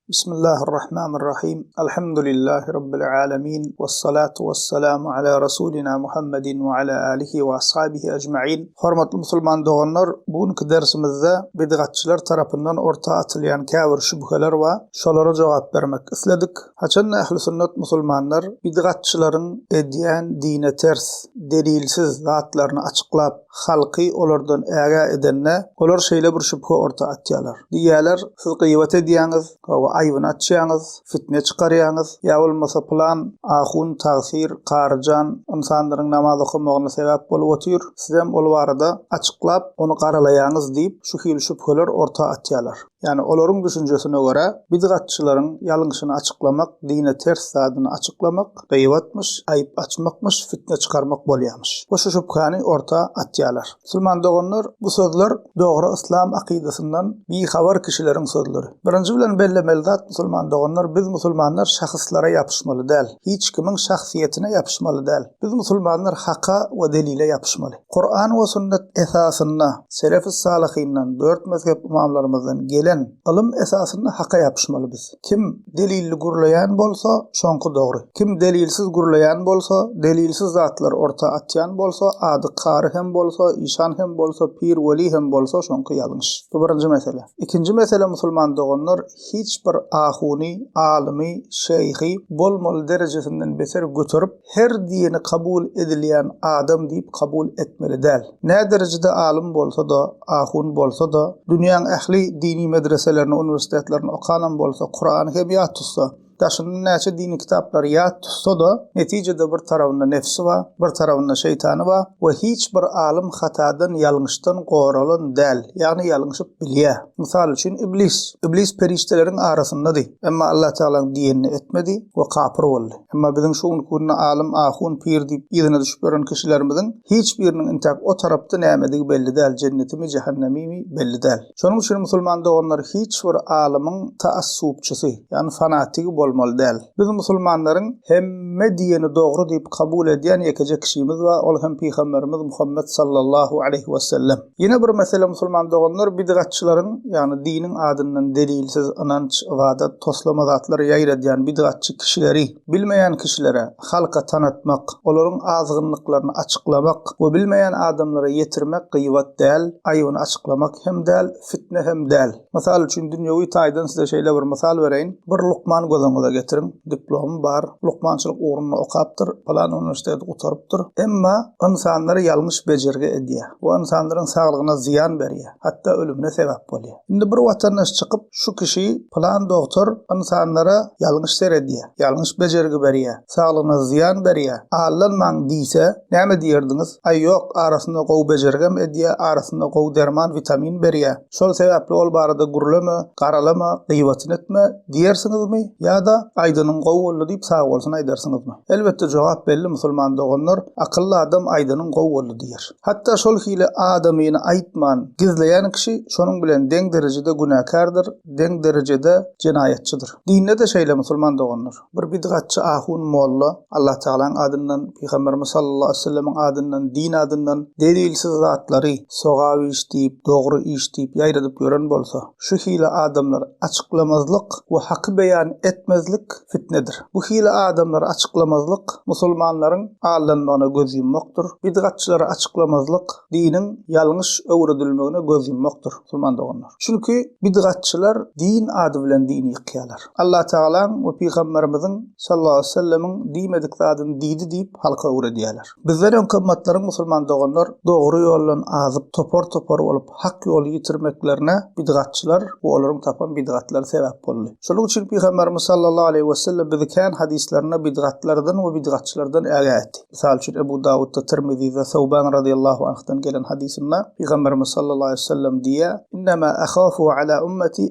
Bismillahirrahmanirrahim. Alhamdulillahi Rabbil alemin. Vessalatu vesselamu ala Rasulina Muhammedin ve ala alihi ve ashabihi ecma'in. Hormatly musulman doganlar, bu günki dersimizde bidgatçylar tarapyndan orta atylýan käbir şübheler bar, şolara jogap bermek isledik. Haçanda ähli sünnet musulmanlar bidgatçylaryň edýän dine ters, delilsiz zatlaryny açyklap, halky olardan ägä edende, olar şeýle bir şübhe orta atýarlar. Diýýärler, Siz gyýbat edýäňiz, hawa, aýbyny açýaňyz, fitne çykarýaňyz, ýa bolmasa pylan ahun, tagsyr, karyjan ynsanlaryň namaz okamagyna sebäp bolup otyr, sizem ol barada açyklap, ony garalaýaňyz diýip, şu hili şübheler orta atýarlar. Ýagny olaryň düşünjesine görä, bidgatçylaryň ýalňyşyny açyklamak, dine ters zadyny açyklamak gyýbatmyş, aýyp açmakmyş, fitne çykarmak bolýamyş. We şu şübhäni orta atýarlar. Musulman doganlar, bu sözler dogry yslam akydasyndan bihabar kişileriň sözleri. Birinji bilen bellemeli zat musulman doganlar, biz musulmanlar şahyslara ýapyşmaly däl. Hiç kimiň şahsyýetine ýapyşmaly däl. Biz musulmanlar haka we delile ýapyşmaly. Kuran we sünnet esasynda Selefus-salyhyndan, dört mezhep ymamlarymyzdan gelen ylym esasynda haka ýapyşmaly biz. Kim delilli gürleýän bolsa, şoňky dogry. Kim delilsiz gürleýän bolsa, delilsiz zatlary orta atýan bolsa, ady kary hem bolsa, işan hem bolsa, pir, weli hem bolsa, şoňky ýalňyş. Bu birinji mesele. Ikinji mesele musulman doganlar hiç bir ahuny, alymy, şeýhi bolmaly derejesinden beter göterip, her diýeni kabul edilýän adam diýip kabul etmeli däl. Nä derejede alym bolsa-da, ahun bolsa-da, dünýäň ähli dini medreselerini, uniwersitetlerini okanam bolsa, Kurany hem ýat tutsa, daşyndan näçe dini kitaplary ýat tutsa-da, netijede bir tarabynda nefsi bar, bir tarabynda şeýtany bar we hiç bir alym hatadan, ýalňyşdan goralan däl, ýagny ýalňyşyp bilýär. Mysal üçin, Iblis. Iblis perişdeleriň arasyndady, emma Allatagalaň diýenini etmedi we kapyr boldy. Emma biziň şu günki günde alym, ahun, pir diýip yzyna düşüp ýören kişilerimiziň hiç biriniň intäk o tarapda nämedigi belli däl, jennetimi, jähennemimi belli däl. Şonuň üçin musulman doganlar hiç bir alymyň taassupçysy, ýagny fanatigi bolmaly däl. Biz musulmanlaryň hemme diýeni dogry diýip kabul edýän ýekeje kişimiz bar, ol hem Pygamberimiz Muhammet sallallahu aleýhi wesellem. Ýene bir mesele musulman doganlar bidgatçylaryň, ýagny diniň adyndan delilsiz ynanç, ybadat, toslama zatlary ýaýradýan bidgatçy kişileri bilmeýän kişilere, halka tanatmak, olaryň azgynlyklaryny açyklamak we bilmeýän adamlara ýetirmek gyýbat däl, aýybyny açyklamak hem däl, fitne hem däl. Mysal üçin dünýewi taýdan size şeýle bir mysal bereýin, bir lukman göz öňüňize getiriň, diplomy bar, lukmançylyk ugrunda okapdyr, pylan uniwersiteti gutarypdyr, emma ynsanlara ýalňyş bejergi edýär we ynsanlaryň saglygyna zyýan berýär, hatda ölümine sebäp bolýar. Indi bir watandaş çykyp, şu kişi pylan dogtor ynsanlara ýalňyş seredýär, ýalňyş bejergi berýär, saglygyna zyýan berýär, aldanmaň diýse, näme diýerdiňiz? Aý ýok, arasynda gowy bejergem edýär, arasynda gowy derman, witamin berýär. Şol sebäpli ol barada gürleme, garalama, gyýbatyny etme diýersiňizmi ýa-da aýdanyň gowy boldy diýip sagbolsun aýdarsyňyzmy? Elbetde jogap belli musulman doganlar, akylly adam aýdanyň gowy boldy diýer. Hatda şol hili adamyny aýtman gizleýän kişi şonuň bilen deň derejede günäkärdir, deň derejede jenaýatçydyr. Dinde-de şeýle musulman doganlar. Bir bidgatçy ahun molla Allah Tagalaň adyndan, Pygamberimiz sallallahu aleýhi we sellemiň adyndan, din adyndan delilsiz zatlary sogap iş diýip, dogry iş diýip ýaýradyp ýören bolsa, şu hili adamlary açyklamazlyk we haky beýan etmezlik fitnedir. Bu hili adamlary açyklamazlyk musulmanlaryň aldanmagyna göz ýummakdyr. Bidgatçylary açyklamazlyk diniň ýalňyş öwredilmegine göz ýummakdyr, musulman doganlar. Çünki bidgatçylar din ady bilen dini ýykýarlar. Allatagalaň we Pygamberimiziň, sallallahu aleýhi we sellemiň, diýmedik zadyny diýdi diýip halka öwredýärler. Bizden öňki ymmatlaryň musulman doganlar dogry ýoldan azyp topar-topar bolup hak ýoly ýitirmeklerine bidgatçylar we olaryň tapan bidgatlary sebäp boldy. Şonuň üçin Pygamberimiz, sallallahu aleýhi we sellem, bizi kän hadyslarynda bidgatlardan we bidgatçylardan ägä etdi. Mysal üçin, Ebu Dawudda, Tirmizide Sawban razyýallahu anhdan gelen hadysynda Pygamberimiz sallallahu aleýhi we sellem diýýär, Innema ahafu ala ummati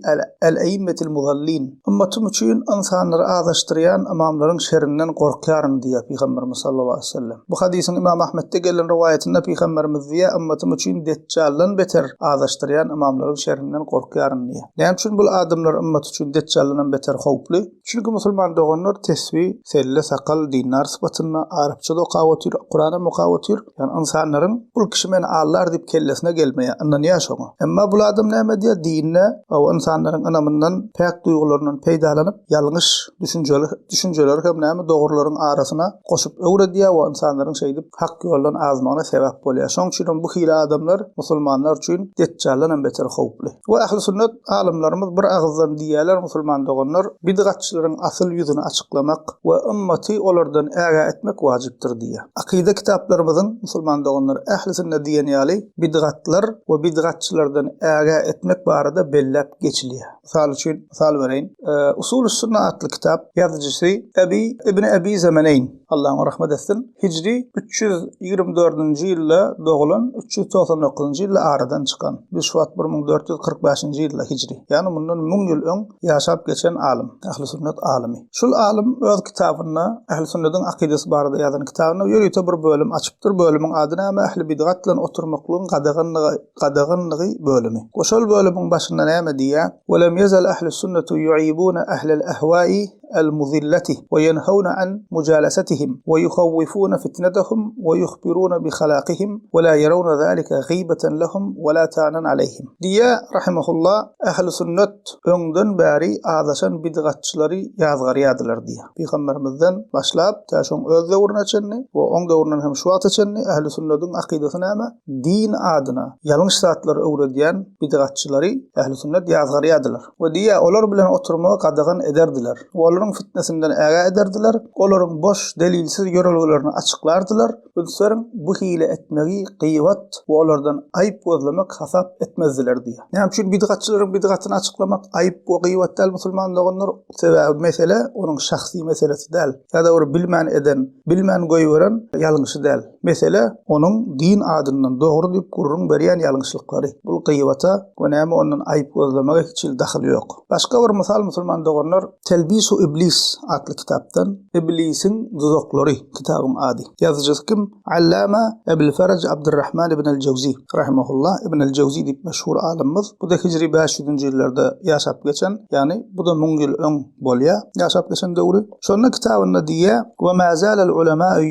al-aimmatil muzallin. Ymmatym üçin ynsanlary azaşdyrýan ymamlaryň şerinden gorkýaryn diýýär Pygamberimiz sallallahu aleýhi we sellem. Bu hadysyň Ymam Ahmetde gelen rowaýatynda Pygamberimiz diýýär, Ymmatym üçin Deçjaldan beter azaşdyrýan ymamlaryň şerinden gorkýaryn diýýär. Näme üçin bul adamlar ymmat üçin Deçjaldanam beter howply? Çünki musulman doganlar tesbi, selle, sakal, dindar sypatynda arapça-da okap otyr, Kuranam okap otyr. Ýagny ynsanlaryň bul kişi meni aldar diýip kellesine gelmeýär, ynanýar şoňa. Emma bul adam näme edýär? Dinde we ynsanlaryň ynamyndan, päk duýgularyndan peýdalanyp, ýalňyş düşünjeli düşünjeleri hem näme dogrularyň arasyna goşup öwredýär we ynsanlaryň şeýdip hak ýoldan azmagyna sebäp bolýar. Şonuň üçin hem bu hili adamlar musulmanlar üçin Deçjaldan hem beter howply. We ähli sünnet alymlarymyz bir agyzdan diýýärler, musulman doganlar, bidgatçylaryň asyl ýüzüni açyklamak we ymmaty olardan ägä etmek wajypdyr diýýär. Akyda kitaplarymyzyň, musulman doganlar, ählisinde diýen ýaly bidgatlar we bidgatçylardan ägä etmek barada belläp geçilýär. Mysal üçin, mysal bereýin. Usulus-Sunna atly kitap, ýazyjysy Ebi Ibn Ebi Zemeneýn, Allah oňa rahmet etsin, hijri 324-nji ýylda doglan, 399-njy ýylda aradan çykan. Biz şu wagt 1445-nji ýylda hijri, ýagny mundan 1000 ýyl öň ýaşap geçen alym, ähli-sünnet alymy. Şul alym öz kitabynda, ähli-sünnediň akydasy barada ýazan kitabynda ýörite bir bölüm açypdyr. Bölümiň ady näme? Ähli-bidgat bilen oturmaklygyň gadaganlygy gadaganlygy bölümi. We şol bölümiň başynda näme diýýär? Welem ýezel ählüs-sünnetu ýuibuna ählel ehwai el-muzilleti we ýenhewne an mujalesatihim we ýuhawwifuna fitnetehum we ýuhbiruna bihalakihim we la ýerewne zalike gybeten lehum we la ta'nan aleýhim. Diýýär, rahimehullah, Ähli-sünnet öňden bäri azaşan bidgatçylary ýazgarýardylar diýýär. Pygamberimizden başlap, tä şoň öz döwrüne çenli we oň döwründen hem şu wagta çenli ähli-sünnediň akydasy näme? Din adyna ýalňyş zatlary öwredýän bidgatçylary ähli-sünnet ýazgarýardylar we diýýär, olar bilen oturmagy gadagan ederdiler we olaryň fitnesinden ägä ederdiler, olaryň boş, delilsiz ýörelgelerini açyklardylar, Üns beriň, bu hili etmegi gybat we olardan aýyp gözlemek hasap etmezdiler diýýär. Näme üçin bidgatçylaryň bidgatyny açyklamak aýyp we gybat däl musulman doganlar? Sebäbi mesele onuň şahsy meselesi däl ýa-da bir bilmän eden, bilmän goýberen ýalňyşy däl. Mesele onuň din adyndan dogry diýip gürrüň berýän ýalňyşlyklary. Bul gybata we näme ondan aýyp gözlemege hiç hili dahyly ýok. Başga bir mysal musulman doganlar Telbisu iblis atly kitapdan Iblisiň duzaklary kitabyň ady. Ýazyjysy kim? Allama Ebil-Faraj Abdurrahman ibn el-Jewzi, rahimehullah, Ibn el-Jewzi diýip meşhur alymymyz. Bu-da hijri 500-nji ýyllarda ýaşap geçen, ýagny bu-da 1000 ýyl öň bolýar, ýaşap geçen döwri. Şonda kitabynda diýýär, Wa ma zalal ulama'u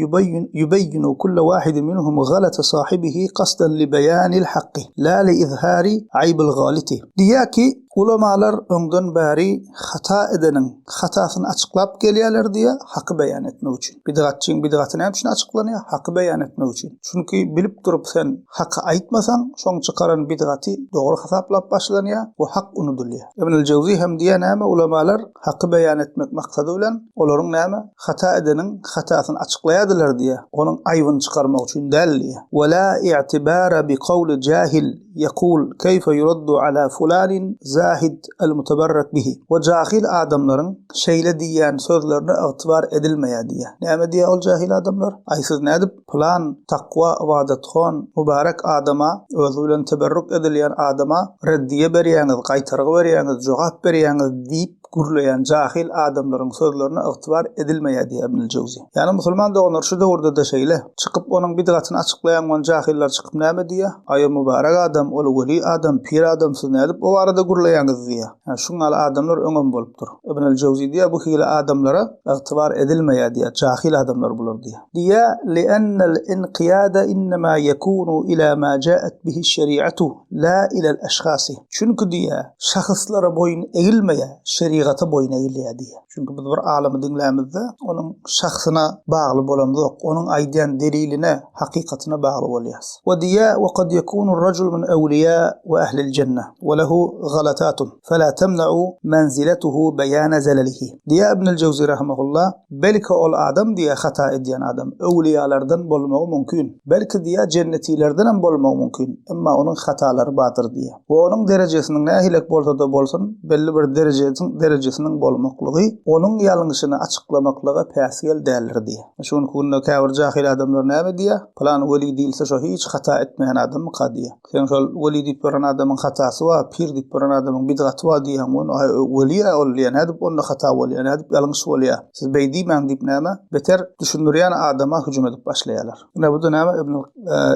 yubeýinu kulla wahidin minhum galata sahibihi kasdan li beýanil hakki, la li izhari aýbil galiti. Diýýär ki, Ulamalar öňden bäri hata edeniň hatasyny açyklap gelýärler diýýär, haky beýan etmek üçin. Bidgatçyň bidgaty näme üçin açyklanýar? Haky beýan etmek üçin. Çünki bilip durup sen haky aýtmasaň, şoň çykaran bidgaty dogry hasaplap başlanýar we hak unudylýar. Ibn el-Jewzi hem diýýär näme, ulamalar haky beýan etmek maksady bilen olaryň näme, hata edeniň hatasyny açyklaýardylar diýýär, onuň aýbyny çykarmak üçin däl diýýär. Wa la i'tibara bi kowli jahil. Ýekul, keýfe ýuraddu ala fulanin zahid al-mutabarrak bihi. We jahyl adamlaryň şeýle diýýän sözlerine ygtybar edilmeýär diýýär. Näme diýýär ol jahyl adamlar? Aý siz nädip pylan takwa ybadathon mübarek adama, özi bilen teberruk edilýän adama reddiýe berýäňiz, gaýtargy berýäňiz, jogap berýäňiz diýip gürleýän jahyl adamlaryň sözlerine ygtybar edilmeýär diýýär Ibnül Jewzi. Ýagny musulman doganlar şu döwürde-de şeýle. Çykyp onuň bidgatyny açyklaýan bolan jahyllar çykyp näme diýýär? Aý o mübarek adam, ol weli adam, pir adam siz nädip o barada gürleýäňiz diýýär. Ýa şuň ýaly adamlar öňem bolupdyr. Ibnül Jewzi diýýär bu hili adamlara ygtybar edilmeýär diýýär, jahyl adamlar bular diýýär. Diýýär, Li'ennel inkiýada innema ýekunu ila ma ja'at bihi şeri'atu. La ilel eşhasi. Çünki diýýär, şahyslara boýun egilmeýär, şerigata boýun egilýär diýýär. Çünki biz bir alymy diňlämizde, onuň şahsyna bagly bolamzok, onuň aýdýan deliline, hakykatyna bagly bolýarys. We diýýär, Wa kad ýekunu rajul min ewliýa we ehlil jenne, we lehu galatatun, fela temna'u menziletuhu beýana zelelihi. Diýýär Ibnül Jewzi rahimehullah, Belki ol adam diýýär, hata edýän adam, öwliýalardan bolmagy mümkin. Belki diýýär, jennetilerdenem bolmagy mümkin. Emma onuň hatalary bardyr diýýär. We onuň derejesiniň nähilek bolsa-da bolsun, belli bir derejesiň derejesiniň bolmaklygy onuň ýalňyşyny açyklamaklyga päsgel däldir diýýär. Şu günki günde käbir jahyl adamlar näme diýýär? Pylan weli diýilse şo hiç hata etmeýän adammyka diýýär. Seň şol weli diýip ýören adamyň hatasy bar, pir diýip ýören adamyň bidgaty bar diýýäň, ony aý weli-ä ol diýýär, nädip onda hata bolýar, nädip ýalňyş bolýar, siz beý diýmäň diýip näme, beter düşündirýän adama hüjüm edip başlaýarlar. Ine bu-da näme Ibn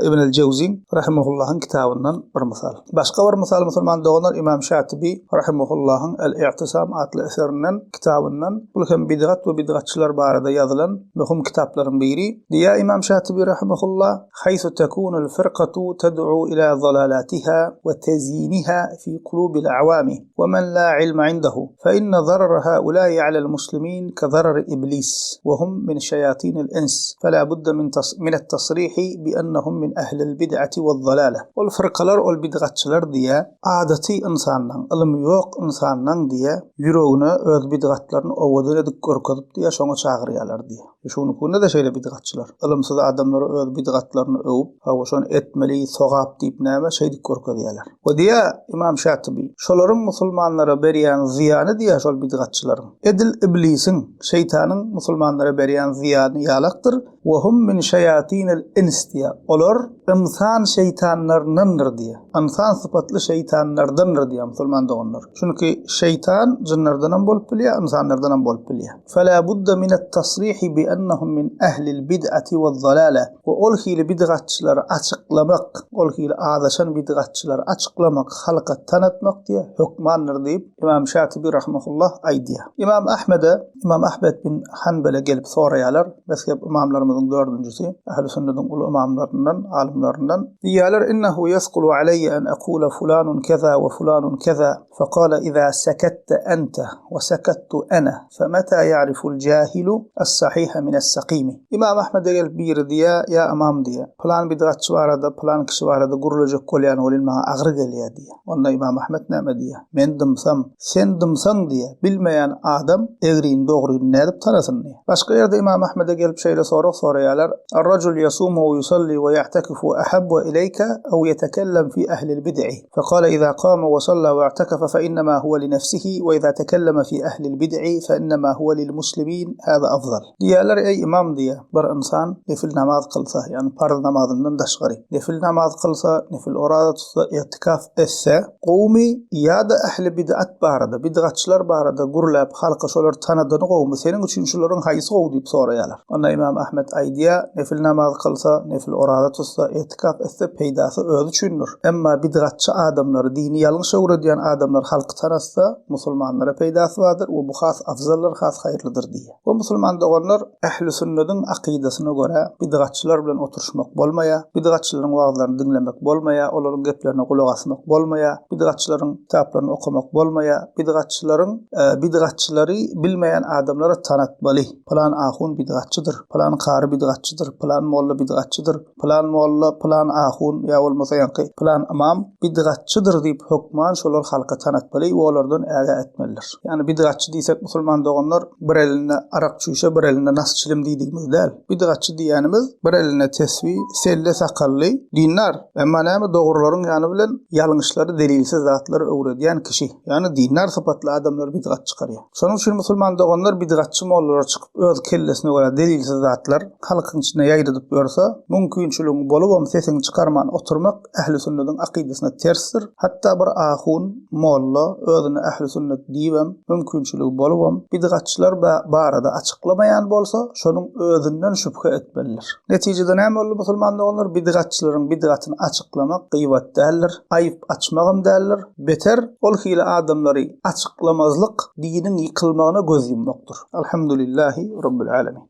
Ibn el-Jewziň rahimahullahyň kitabyndan bir mysal. Başga bir mysal musulman doganlar Imam Şatibi rahimahullahyň El-I'tisam. atly eserinden, kitabyndan, bul hem bidgat we bidgatçylar barada ýazylan möhüm kitaplaryň biri. Diýýär Ymam Şatyby rahimehullah, Haýsu tekunul firkatu ted'u ila zalalatiha we tezyiniha fi kulubil awami we men la ilme indehu, fe inne zarara haulai alel muslimin ke zarari iblis we hum min şeýatinil ins, fela budde min et-tasrihi bi ennehum min ehlil bid'ati we'z-zalale. Ol fyrkalar, ol bidgatçylar diýýär, adaty ynsanlaň, ylymy ýok ynsanlaň diýýär, ýüregine öz bidgatlaryny owadan edip görkezip diýýär, şoňa çagyrýarlar diýýär. Şu günki günde-de şeýle bidgatçylar. Ylymsyz adamlara öz bidgatlaryny öwüp, hawa şony etmeli, sogap diýip näme, şeýdip görkezýärler. We diýýär Ymam Şatyby, şolaryň musulmanlara berýän zyýany diýýär şol bidgatçylaryň, edil iblisiň, şeýtanyň musulmanlara berýän zyýany ýalakdyr, we hum min şeýatinil ins diýýär, olar ynsan şeýtanlaryndandyr diýýär, ynsan sypatly şeýtanlardandyr diýýär musulman doganlar. Çünki şeýtan jynlardanam bolup bilýär, ynsanlardanam bolup bilýär. Fela budda minat-tasrihi bi ennehum min ehlil bid'ati wez-zalale we ol hili bidgatçylary açyklamak, ol hili azaşan bidgatçylary açyklamak, halka tanatmak diýe hökmandyr diýip, Ymam Şatyby rahimehullah aýdýar. Ymam Ahmede, Ymam Ahmet bin Hanbele gelip soraýarlar, mezhep ymamlarymyzyň dördünjisi, ähli sünnediň uly ymamlaryndan, alymlaryndan, diýýärler, Innehu ýeskulu aleýe en ekule fulanun keza we fulanun keza, Fekale izâ sekette ente we sekettu ene, femeta ýa'riful jahilu es-sahihe mines-sakimi. Ymam Ahmede gelip biri diýýär, Ýa ymam diýýär, pylan bidgatçy barada, pylan kişi barada gürlejek bolýan welin maňa agyr gelýär diýýär. Onda Ymam Ahmet näme diýýär? Men dymsam, sen dymsaň diýýär, bilmeýän adam egrini dogryny nädip tanasyn diýýär. Başga ýerde Ymam Ahmede gelip şeýle sorag soraýarlar, Ar-rajul ýasumu we ýusalli we ýa'tekifu ahabbu ileýke aw ýetekellem fi ehlil bid'i? Fekale izâ kâme ve sallâ ve i'tekefe fe innemâ huve li nefsihi ve izâ tekelleme fî ehlil bid'i fe innemâ huve lil muslimîn hâzâ afzal. Diýýärler, Eý, ymam diýýär, bir ynsan nefil namaz kylsa, ýagny parz namazyndan daşgary, nefil namaz kylsa, nefil oraza tutsa, i'tikaf etse, gowumy ýa-da ähli bid'at barada, bidgatçylar barada gürläp, halka şolary tanadany gowumy, seniň üçin şularyň haýsy gowy diýip soraýarlar. Onda ymam Ahmet aýdýar, Nefil namaz kylsa, nefil oraza tutsa, i'tikaf etse peýdasy özi üçindir. Emma bidgatçy adamlary, dini ýalňyş öwredýän adamlary halky tanatsa, musulmanlara peýdasy bardyr we bu has afzaldyr, has haýyrlydyr diýýär. We musulman doganlar, ähli sünnediň akydasyna görä, bidgatçylar bilen oturyşmak bolmaýar, bidgatçylaryň wagyzlaryny diňlemek bolmaýar, olaryň geplerine gulak asmak bolmaýar, bidgatçylaryň kitaplaryny okamak bolmaýar, bidgatçylaryň bidgatçylary bilmeýän adamlara tanatmaly. Pylan ahun bidgatçydyr, pylan kary bidgatçydyr, pylan molla bidgatçydyr, pylan molla, pylan ahun ýa bolmasa ýaňky pylan ymam bidgatçydyr diýip hökman şolar halka tanatmaly we olardan ägä etmelidir. Ýagny bidgatçy diýsek musulman doganlar bir elinde arak çüýşe bir elinde nas çilim diýdigimiz däl. Bidgatçy diýýänimiz bir elinde tesbi, selle sakally dindar, emma näme dogrularyň ýany bilen ýalňyşlary delilsiz zatlary öwredýän kişi. Ýagny dindar sypatly adamlar bidgat çykarýar. Şonuň üçin musulman doganlar bidgatçy mollalar çykyp öz kellesine görä delilsiz zatlar halkyň içinde ýaýradyp ýörse, mümkinçiligiň bolubam sesiňi çykarman oturmak ähli sünnediň akydasyna tersdir. Hatda bir ahun, molla özüne ähli sünnet diýibem, mümkinçiligi bolubam bidgatçylar barada açyklamaýan bolsa, şonuň özünden şübhe etmelidir. Netijede näme boldy musulman doganlar? Bidgatçylaryň bidgatyny açyklamak gybat däldir, aýyp açmagam däldir. Beter, ol hili adamlary açyklamazlyk diniň ýykylmagyna göz ýummakdyr. Alhamdulillahi Rabbil Alemin.